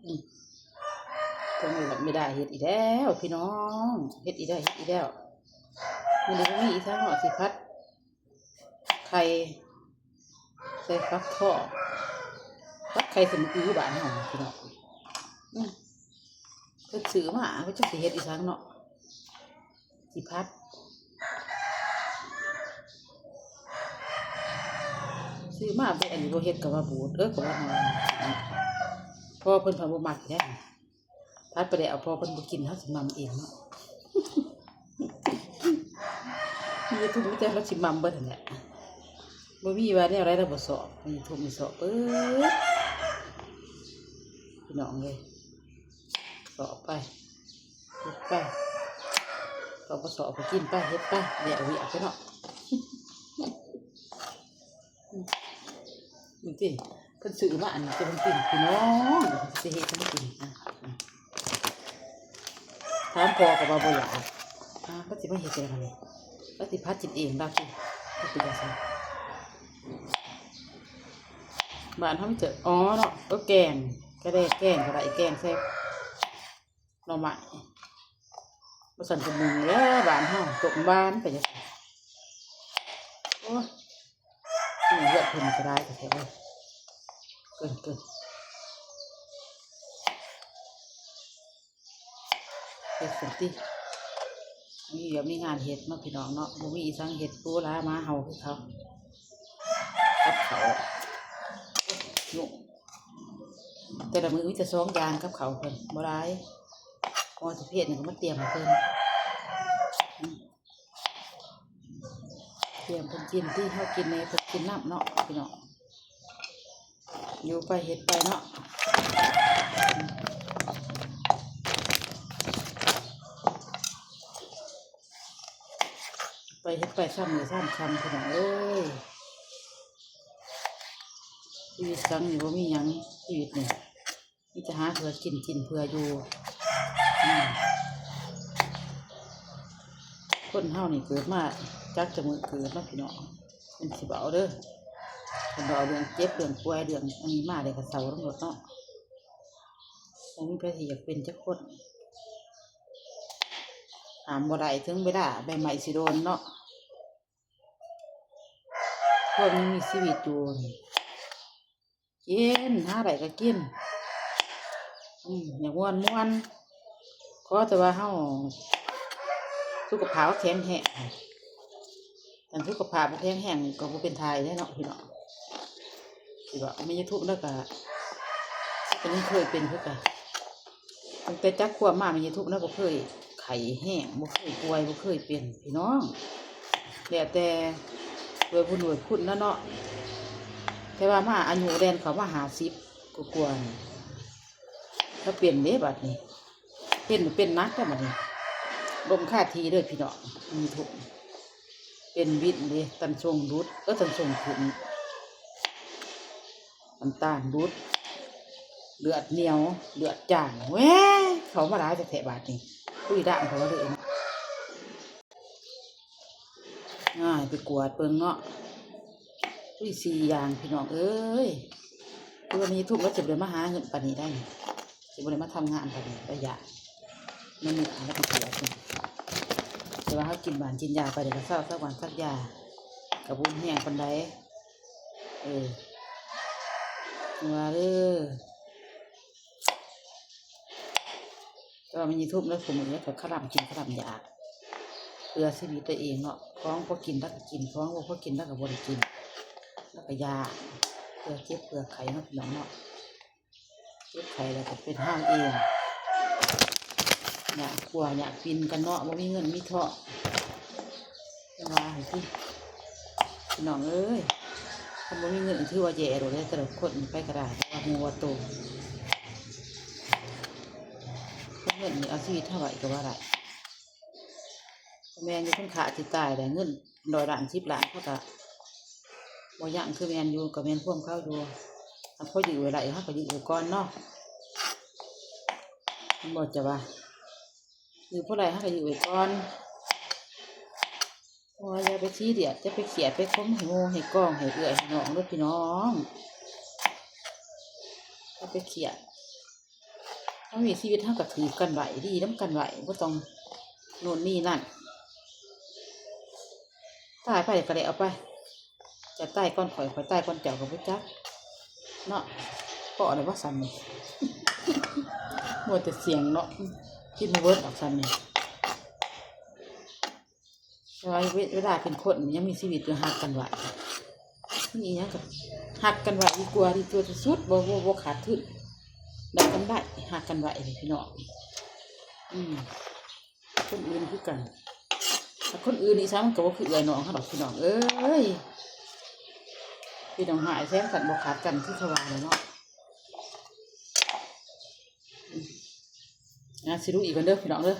ອືມ ຕົງນີ້ລະ ແມ່ດາເຮັດອີກແລ້ວພີ່ນ້ອງ ເຮັດອີກແລ້ວ ເຮັດອີກແລ້ວ. ມື້ນີ້ບໍ່ມີອີ່ຫຍັງເນາະ ຊິຜັດໄຂ່ໃສ່ຟັກທອງ ຜັດໄຂ່ໃສ່ໝາກອຶ ບ້ານເຮົາພີ່ນ້ອງ. ອືມ ເພິ່ນຊື້ມາ ເພິ່ນຈັກຊິເຮັດອີ່ຫຍັງເນາະ ຊິຜັດ ຊື້ມາ ໄປອັນນີ້ບໍ່ເຮັດກໍວ່າບູດ ເອີ ກໍວ່າເຮົາ ພໍ່ເພິ່ນເພິ່ນບໍ່ມັກເດ້ ຜັດໄປແລ້ວ ພໍ່ເພິ່ນບໍ່ກິນ ເຮົາຊິໝ່ຳເອງເນາະ. ມີແຕ່ທຸກ ມີແຕ່ເຮົາຊິໝ່ຳເບິດຫັ້ນແຫຼະ ບໍ່ມີວ່າແນວໃດລະບໍ່ຊອບ ມີທຸກມີຊອບເບິດ ພີ່ນ້ອງເອີຍ. ຊອບໄປ ເຮັດໄປ ຊອບບໍ່ຊອບກໍກິນໄປ ເຮັດໄປ ແລ້ວວຽກໄປເນາະ. ນີ້ຕິ ເພິ່ນຊື້ມາອັນນີ້ ເພິ່ນກິນ ພີ່ນ້ອງ ຊິເຮັດໃຫ້ມັນກິນ ອາ ອາ ຖາມພໍ່ກໍວ່າບໍ່ຢາກ ອາ ກໍຊິມາເຮັດຈັ່ງໃດບັດນີ້ ກໍຊິຜັດກິນເອງລາວຕິ ເຮັດໄປຈັ່ງຊັ້ນ. ບ້ານເຮົາມີແຕ່ ອໍ ເນາະ ກໍແກງ ກະແດກແກງກໍໄດ້ ແກງໃສ່ໜໍ່ໄມ້ ບໍ່ຊັ້ນກໍໜຶ້ງແຫຼະ ບ້ານເຮົາ ຕົ້ມຫວານໄປຈັ່ງຊັ້ນ. ໂອ້ຍ ເຮືອນເພິ່ນກໍຫຼາຍແທ້ໆ ເກີນໆ ເຮັດຊັ້ນຕິ ມີວຽກມີງານເຮັດເນາະ ພີ່ນ້ອງເນາະ ບໍ່ມີອີ່ຫຍັງເຮັດ ປູລາມາເຫົ່າຄືເຂົາ ກັບເຂົ້າ ໂອ້ຍ ແຕ່ລະມື້ມີແຕ່ສອງຢ່າງກັບເຂົ້າເພິ່ນ ບໍ່ຫຼາຍ ພໍຊິເຮັດຫຍັງກໍມາຕຽມໃຫ້ເພິ່ນ ອືມ ຕຽມເພິ່ນກິນ ທີ່ເຮົາກິນແດ່ ເພິ່ນກິນນຳເນາະ ພີ່ນ້ອງ. ຢູ່ໄປເຮັດໄປເນາະ ໄປເຮັດໄປ ຊາມມື້ຊາມຄ່ຳ ພີ່ນ້ອງເອີຍ. ຊີວິດສັງນີ້ບໍ່ມີຫຍັງ ຊີວິດນີ້ ມີແຕ່ຫາເພື່ອກິນ ກິນເພື່ອຢູ່ ອືມ ຄົນເຮົານີ້ເກີດມາຈັກແຕ່ມື້ເກີດເນາະ ພີ່ນ້ອງ ເພິ່ນຊິເວົ້າເດີ ເພິ່ນເວົ້າເລື່ອງເຈັບເລື່ອງປ່ວຍເລື່ອງອັນນີ້ມາ ແລ້ວກໍເສົ້ານຳໂລດເນາະ ບໍ່ມີໃຜທີ່ຢາກເປັນຈັກຄົນ ຫ້າມບໍ່ໄດ້ ເຖິງເວລາໃບໄມ້ຊິໂດນເນາະ ຄົນມີຊີວິດຢູ່ນີ້ ກິນ ຫາໄດ້ກໍກິນ ອືມ ຢາກມ່ວນມ່ວນ ຂໍແຕ່ວ່າເຮົາສຸຂະພາບແຂງແຮງ ຄັນສຸຂະພາບບໍ່ແຂງແຮງກໍບໍ່ເປັນທ່າໃດເນາະ ພີ່ນ້ອງ. ຊິວ່າແມ່ຍາທຸບລາວກໍ ກໍຍັງເຄີຍເປັນຄືກັນ ຕັ້ງແຕ່ຈັກຄວບມາ ແມ່ຍາທຸບລາວບໍ່ເຄີຍໄຂ້ແຮງ ບໍ່ເຄີຍປ່ວຍ ບໍ່ເຄີຍເປັນ ພີ່ນ້ອງ ແລ້ວແຕ່ ດ້ວຍບຸນດ້ວຍຄຸນລະເນາະ ແຕ່ວ່າມາອາຍຸແລ່ນເຂົ້າມາຫ້າສິບກວ່າໆ ລາວເປັນເດ້ບາດນີ້ ເປັນ ເປັນໜັກແລ້ວບາດນີ້ ລົ້ມຄາທີ່ເລີຍພີ່ນ້ອງ ມີທຸກ ເປັນວິນເດ້ ຕັນຊົງຫຼຸດ ເອີ ຕັນຊົງຂຶ້ນ ນ້ຳຕານຫຼຸດ ເລືອດໜຽວ ເລືອດຈາງ ແວ້ ເຂົ້າມາຫຼາຍແທ້ໆ ບາດນີ້ ຄຸຍດ່າງເຂົ້າມາເລີຍເນາະ. ອ້າຍ ໄປກວດເບິ່ງເນາະ ອຸ້ຍ ສີ່ຢ່າງ ພີ່ນ້ອງເອີຍ ຄືວ່າມີທຸບ ລາວຊິບໍ່ໄດ້ມາຫາເງິນປານນີ້ໄດ໋ ຊິບໍ່ໄດ້ມາທຳງານປານນີ້ ໄປຢາກ ມັນມີອາ ລາວໄປກວດ ແຕ່ວ່າເຮົາກິນຫວານກິນຢາໄປ ແລ້ວກໍເຊົາ ສັກຫວານສັກຢາ ກໍບໍ່ແຮງປານໃດ ເອີ ວ່າເດີ. ແຕ່ວ່າແມ່ນຍາທຸບແລ້ວ ຊຸມື້ນີ້ລາວກໍຄະລ່ຳກິນຄະລ່ຳຢາກ ເພື່ອຊີວິດຕົວເອງເນາະ ຂອງພໍກິນລາວກໍກິນ ຂອງບໍ່ພໍກິນລາວກໍບໍ່ໄດ້ກິນ ລາວກໍຢາກ ເພື່ອເຈັບເພື່ອໄຂ້ເນາະ ພີ່ນ້ອງເນາະ ເຈັບໄຂ້ແລ້ວກໍເປັນເຮົາເອງ ຢາກປົວຢາກປິ່ນກັນເນາະ ບໍ່ມີເງິນມີທອງ ຈັ່ງວ່າຫັ້ນຕິ ພີ່ນ້ອງເອີຍ ຄັນບໍ່ມີເງິນຖືວ່າແຍ່ໂລດເດ້ ແຕ່ລະຄົນໄປກໍໄດ້ ແຕ່ວ່າຮູ້ວ່າໂຕ ເງິນນີ້ເອົາຊີວິດເຮົາໄວ້ກໍວ່າໄດ້ ແມ່ນຢູ່ ຄັນຂ້າຊິຕາຍໄດ້ ເງິນຮ້ອຍລ້ານ ສິບລ້ານ ເຮົາກໍບໍ່ຍັງ ຄືແມ່ນຢູ່ ກໍແມ່ນຄວາມເຂົາຢູ່ ຖ້າພໍຢື້ໄວ້ໄດ້ ເຮົາກໍຢື້ໄວ້ກ່ອນເນາະ ແມ່ນບໍ່ ຈະວ່າ ຫຼື ຜູ້ໃດເຮົາກໍຢູ່ໄວ້ກ່ອນ ໂອ້ຍ ຢ່າໄປຊີຣຽສ ຢ່າໄປຄຽດ ໄປຄົມໃຫ້ໝູ່ໃຫ້ກອງ ໃຫ້ເອື້ອຍໃຫ້ນ້ອງເດີພີ່ນ້ອງ ຢ່າໄປຄຽດ ໄປ ເຮົາມີຊີວິດເຮົາກໍຖືກກັນໄວ້ ດີນຳກັນໄວ້ ບໍ່ຕ້ອງໂນ່ນນີ້ນັ້ນ ຕາຍໄປກໍແລ້ວໄປ ເຈົ້າຕາຍກ່ອນຂ້ອຍ ຂ້ອຍຕາຍກ່ອນເຈົ້າກໍບໍ່ຈັກເນາະ ພໍແລ້ວບໍ່ສ່ຳນີ້ ມົວແຕ່ສຽງເນາະ ກິນບໍ່ເບິດດອກສ່ຳນີ້. ແຕ່ວ່າເວ ເວລາເປັນຄົນຍັງມີຊີວິດຢູ່ ຮັກກັນໄວ້ ມີຫຍັງກໍຮັກກັນໄວ້ດີກວ່າ ດີກວ່າທີ່ສຸດ ບໍ່ ບໍ່ ບໍ່ຂາດທຶນ ໄດ້ກຳໄລ ຮັກກັນໄວ້ເດ້ພີ່ນ້ອງ ອືມ ຄົນອື່ນຄືກັນ ຖ້າຄົນອື່ນນີ້ຊະ ມັນກໍບໍ່ຄືເອື້ອຍນ້ອງເຮົາດອກພີ່ນ້ອງເອີຍ ພີ່ນ້ອງຫາຍແທນກັນ ບໍ່ຂາດກັນ ຄືເຂົາວ່າແຫຼະເນາະ ອືມ ອ່າ ຊິດູອີກກ່ອນເດີພີ່ນ້ອງເດີ.